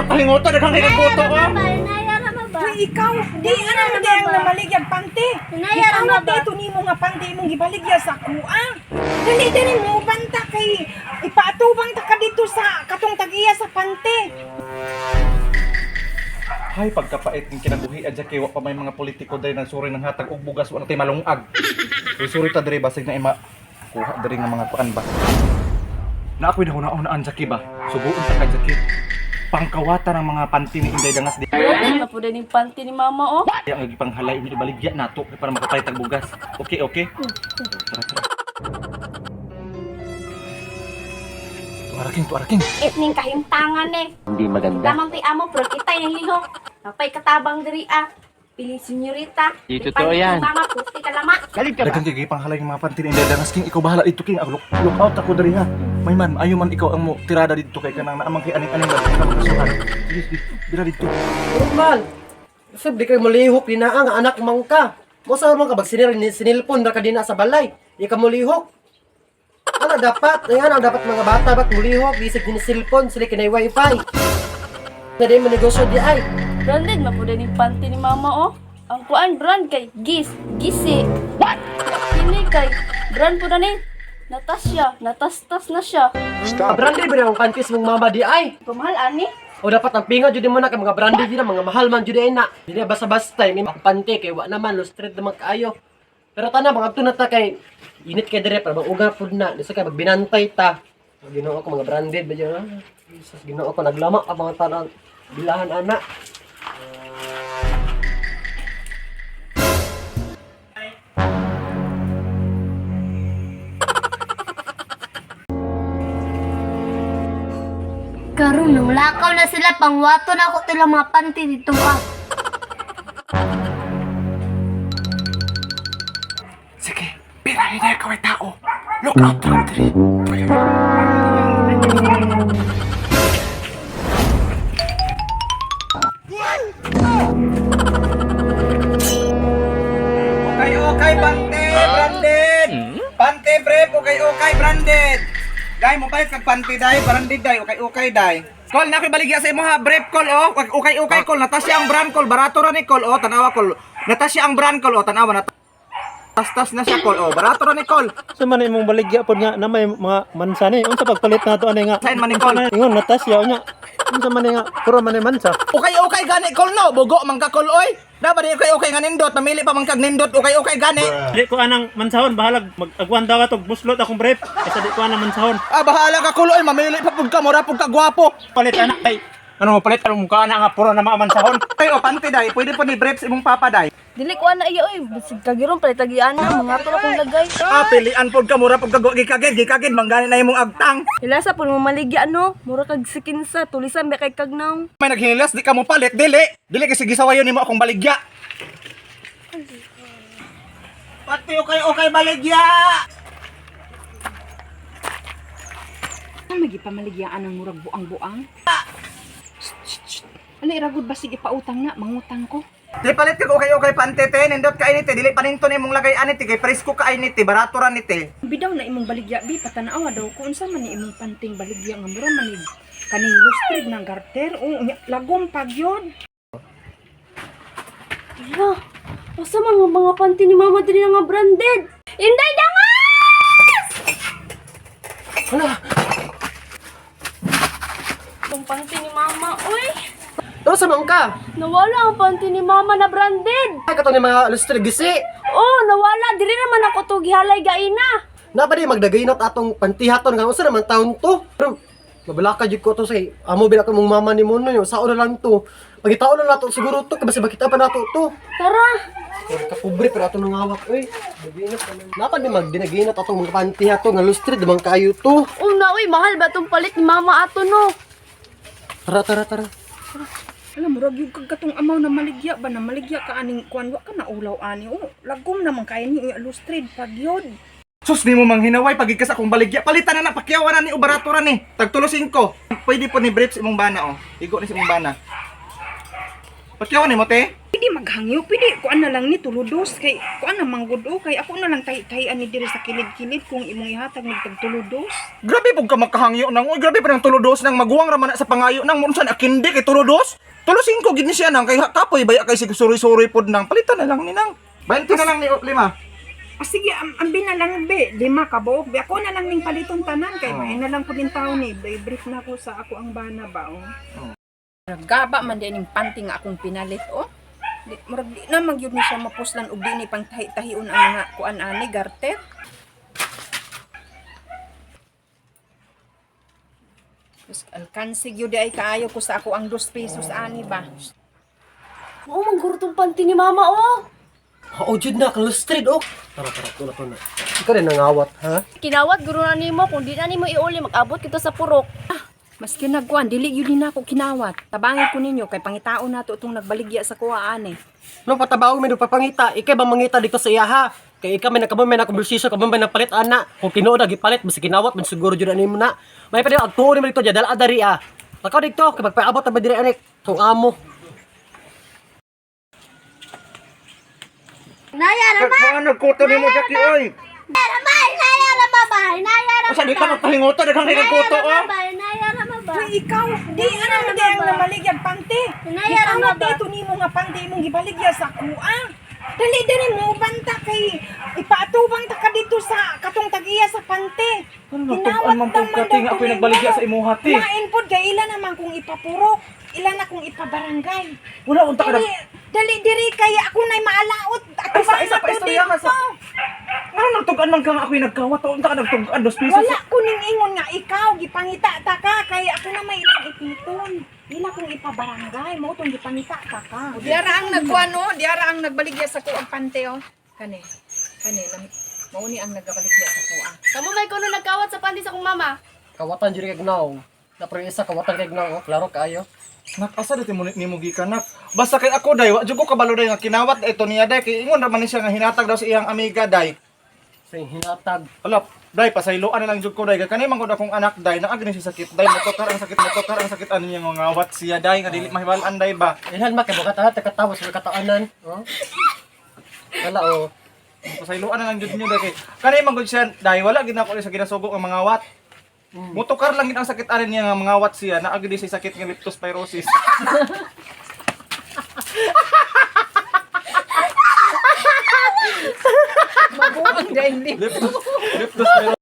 Pahingoto daghang kay nagboto ko. Hinaya ra ba? Uy, ikaw, di ano mo di ang namaligyag pante. Hinaya ra Ikaw ba? dito nimo nga pante imong gibaligya sa kuha. Dali dali mo banta kay ipaatubang ta ka dito sa katong tagiya sa pante. Hay pagkapait ng kinabuhi adya kay wa pa may mga politiko diri nagsuri ng hatag og bugas wa na tay malungag. Suri ta diri basig na ima kuha diri nga mga kuan ba. Na ako'y nahuna-hunaan Jackie ba. Subuon ta ka Jackie. Pangkawata ng mga panty ni Inday Dangas di Branded na po din yung panty ni mama oh. ang gipanghalay ug ibaligya nato para makapalit og bugas. Okay, okay. Tara, tara. Tuara king, tuara king. Etning kahimtangan eh. Hindi maganda. Tamang ti amo pero kita yung lihok. Napay katabang diri ah. Piling senyorita. Di May totoo panty ni yan. Mama, puti kalama. Galit ka ba? Daghang kay gipanghalay ng mga panty ni Inday Dangas king. Ikaw bahala dito king. Ako look, look out ako diri ha. May man, ayo man ikaw ang mo tirada dito kay kanang naamang kay aning-aning ba ka makasuhan. Sige, sige. Dira dito. Normal. Sab di kay mulihok di naa nga anak man ka. Mo sa man ka bag sinir sinilpon ra ka dinha sa balay. Di ka mulihok. Ano dapat? Ayan ang dapat mga bata ba't mulihok bisag din cellphone sila kinay wifi. Na di mo negosyo di ay. Branded na po din yung panty ni mama oh. Ang kuan brand kay Gis, Gisi. What? Kini kay brand po na ni Natasha, natastas na siya. Stop. Branded ba ang panties mong mama di ay? Pamahal ani. O dapat ang pinga jud mo na kay mga branded di na mga mahal man jud ay na. Dili basta-basta may mga pante kay wa naman lustred naman kaayo. Pero tana mga adto na ta kay init kay dire para mauga pud na. Di sa kay magbinantay ta. Ginoo ko mga branded ba jud. Ah. Jesus, Ginoo ko naglama ang mga tanang bilahan ana. Karon nang lakaw na sila pangwato na ako tilang mga panty dito ah. Sige, pirahin na ikaw ay tao. Look out lang diri. Okay, okay, pante, branded. Pante, pre, okay, okay, branded. Dai, mo palit kag pante, dai, branded, dai, okay, okay, dai. Call na ako'y baligya sa imo ha, brep call oh. Okay, okay, call. Natasha ang brand call, barato ra ni call oh, tanawa call. Natasha ang brand call oh, tanawa na. Tas-tas na siya call oh, barato ra ni call. Sa man imong baligya pod nga na may mga mansa ni unsa pagpalit nato ani nga Sain man ni call. Ingon Natasha unya unsa man ni nga puro man ni mansa. Okay, okay gani call no, bugo man ka call oy. Dapat di okay, okay nga nindot, mamili pa man kag nindot, okay, okay gani. Di ko anang mansahon bahalag mag-agwan daw ka tog buslot akong brief kaysa di ko anang mansahon. Ah, bahala ka call oy, mamili pa pud ka, mura pud ka gwapo. Palit anak kay ano mo palit anong mukha na nga puro na mga mansahon. Ay, oh, pante dai, pwede po ni breps imong papa dai. Dili ko ana iya oy, basig kagiron palit tagian na mga to akong lagay. Ah, pilian pod ka mura pud ka gikagid, gikagid manggani na imong agtang. Hilasa po mo maligya no, mura kag sikinsa, tulisan ba kay kagnaw. May naghinilas di ka mo palit, dili. Dili kasi gisawayon nimo akong baligya. Pati okay okay baligya. Ano magipamaligyaan ang murag buang-buang? Ano iragod basig ipautang na mangutang ko. Di palit kag okay okay pante te, nindot ka ini te, dili paninto na imong lagay ani te kay presko ka ini te, barato ra ni te. Bidaw na imong baligya bi patanawa daw ko unsa man ni imong panting baligya nga mura man ni kaning lustrid ng garter o unya, lagom pagyod. Hala, asa man nga mga panty ni mama diri na nga branded? Inday dangas! Hala, Itong panty ni mama, oy! ano sa man ka? Nawala ang panty ni mama na branded! Ay kato ni mga lustred gisi. Oh, nawala! Diri naman ako to gihalay gaina! Na ba di magdagaynot atong pantihaton nga unsa naman taon to? Pero mabalaka jud ko to say amo bila mong mama ni mo no, sao na lang to. Pagitaon na nato siguro to kay basta makita pa nato to. Tara! Pero kapobre pero ato nangawak oy. Dagaynot naman. Napa di magdinaginot atong mga pantihaton nga lustred man kaayo to. Una, oy, mahal ba itong palit ni mama ato no? Tara tara tara. Alam murag yung kag katong amaw na maligya ba na maligya ka aning kuan wa ka na ulaw ani o lagom naman kay ni unya lustrid pagyod. Sus nimo manghinaway pagikas akong baligya. Palitan na na pakyawan na ni o barato ra ni. Tag tulo singko. Pwede po ni breps imong bana oh. Igo ni sa imong bana. Pakyawan nimo te. Pwede maghangyo, pwede kuan na lang ni tuludos kay kuan na manggod o kay ako na lang tahi-tahian ni diri sa kilid-kilid kung imong ihatag mig tuludos. Grabe pug ka makahangyo nang. Uy, grabe pa nang tulodos nang maguwang ra man na sa pangayo nang unsa na kindi kay tulodos. Tulo 5 gid ni siya nang kay kapoy baya kay sig suri-suri pod nang palitan na lang ni nang. 20 na lang ni lima. Ah, sige, ambi na lang be, lima ka buok be. Ako na lang ning paliton tanan kay may na lang pud ning taon ni. Be, brief na ko sa ako ang bana ba oh. Gaba man din ning panty nga akong pinalit oh. Di, murag di na man gyud ni siya mapuslan og di ni pang tahi-tahion ang mga kuan ani garter. Mas alkansi gyud ay kaayo ko sa ako ang 2 pesos ani ba. Mao man guro tong panty ni mama oh. Oo, jud na, kalustrid, oh. Tara, tara, tuna, tuna. Ikaw rin nangawat, ha? Kinawat guro na nimo kung di na nimo iuli mag-abot kita sa purok. Maski nagkuan dili gyud ni nako kinawat. Tabangi ko ninyo kay pangitaon nato itong nagbaligya sa kuha ani. No, patabawag may nagpapangita. Ikay ba mangita dito sa iya, ha? Kay ikaw may nakabang may nakonversation, kabang may napalit, ana. Kung tinuod na gipalit, basta kinawat, man siguro jud ani mo na. May pa agtuo ni mo dito, dala dari, ah. Takaw dito, kay magpaabot na ba diri, anik? Kung amo. Naya ra ba? Nagkuto nimo Jackie oy. Naya ra ba ba? Naya ra Usa di ka magpahingoto daghang kay nagkuto oh. ba? Naya ra ba? Uy, ikaw, di ano di ang namaligyag pante. Naya ra Ikaw ba? dito nimo nga pante imong gibaligya sa kuha. Dali dali mo banta kay ipaatubang ta ka dito sa katong tag-iya sa pante. Ano, nagtug-an man pud ka, ti, nga ako'y nagbaligya sa imuha, ti. Lain pod kay ila naman kung ipapurok, ila na kung ipabarangay. Wala unta ka Dali, dali diri kay ako na'y maalaot. Ay, sa Atubang isa na pa to istorya ka sa. dito. Ngano nagtug-an man ka nga ako'y nagkawat unta ka nagtug-an 2 pesos. Wala ko ning ingon nga ikaw gipangita ta ka kay ako na may ilang ipiton. Ila kong ipabarangay mo tong gipangita ta ka. Diara ang nagkuan no, diara ang nagbaligya sa kuang pante oh. Kani. Kani mao ni ang nagabaligya sa kuha. Kamo may kuno nagkawat sa panty sa akong mama. Kawatan jud kay gnaw. Na pero isa kawatan kay gnaw, oh. Klaro kaayo. Nak asa dito mo nimo gikan nak. Basta kay ako day, wa jud ko kabalo day nga kinawat ito niya day kay ingon ra man ni siya nga hinatag daw sa iyang amiga day. Sa hinatag. Ala, day pasayloan na lang jud ko day kay kanay man gud akong anak day naag ni siya sakit day motokar ang sakit motokar ang sakit ano niya nga ngawat siya day nga dili mahibalaan day ba. Ilhan ma kay bukat ha, takatawa sa kataanan, oh. Wala oh. Pasayloan na lang jud niyo day kay kanay man gud siya day wala gid nako sa ginasugo ang mga wat. Motokar lang gid ang sakit ani niya nga mangawat siya naag ni siya sakit nga leptospirosis. Mabuang dahil Leptospirosis.